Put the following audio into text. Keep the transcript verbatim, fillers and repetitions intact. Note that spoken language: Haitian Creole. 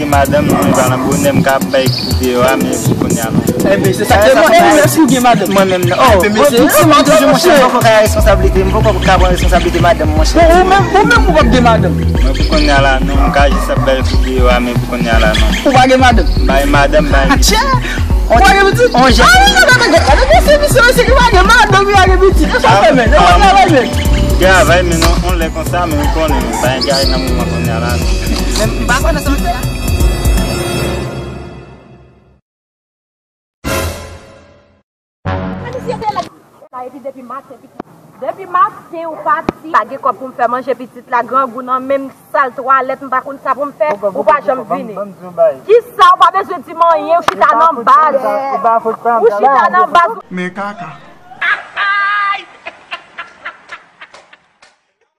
Madanm, non, li pa nan bonè, m ka ap bay kou deyò a, men pou kounye a, non. Enben, se sa k te mande, èske ou gen madanm? Mwen menm, non. Oh, mwen se yon ti madanm, monchè, m poko ka responsablite, m poko ka pran responsablite madanm, monchè. Bon, ou menm, ou menm, ou p ap gen madanm? Mwen, pou kounye a la, non, m ka jis ap bay kou deyò a, men pou kounye a la, non. Ou pa gen madanm? M pa gen madanm, m pa gen pitit. Ou pa gen pitit? On jèn. Ah, non, non, non, non, non, se misye, misye ki pa gen madanm, li pa gen pitit. E sa w fè, men? E w travay, men? Travay, men non, on lè konsa, men ou konnen, m pa gen travay nan moman kounye a la, non. Men m pa konnen sa w fè a. Epi depi maten, pitit. Depi maten ou pati, pa gen kòb pou m fè manje pitit la, grangou nan men m, sal twalèt, m pa konn sa pou m fè, ou pa janm vini. Kisa ou pa bezwen di m anyen, ou chita nan baz. Ou chita nan baz. Men kaka.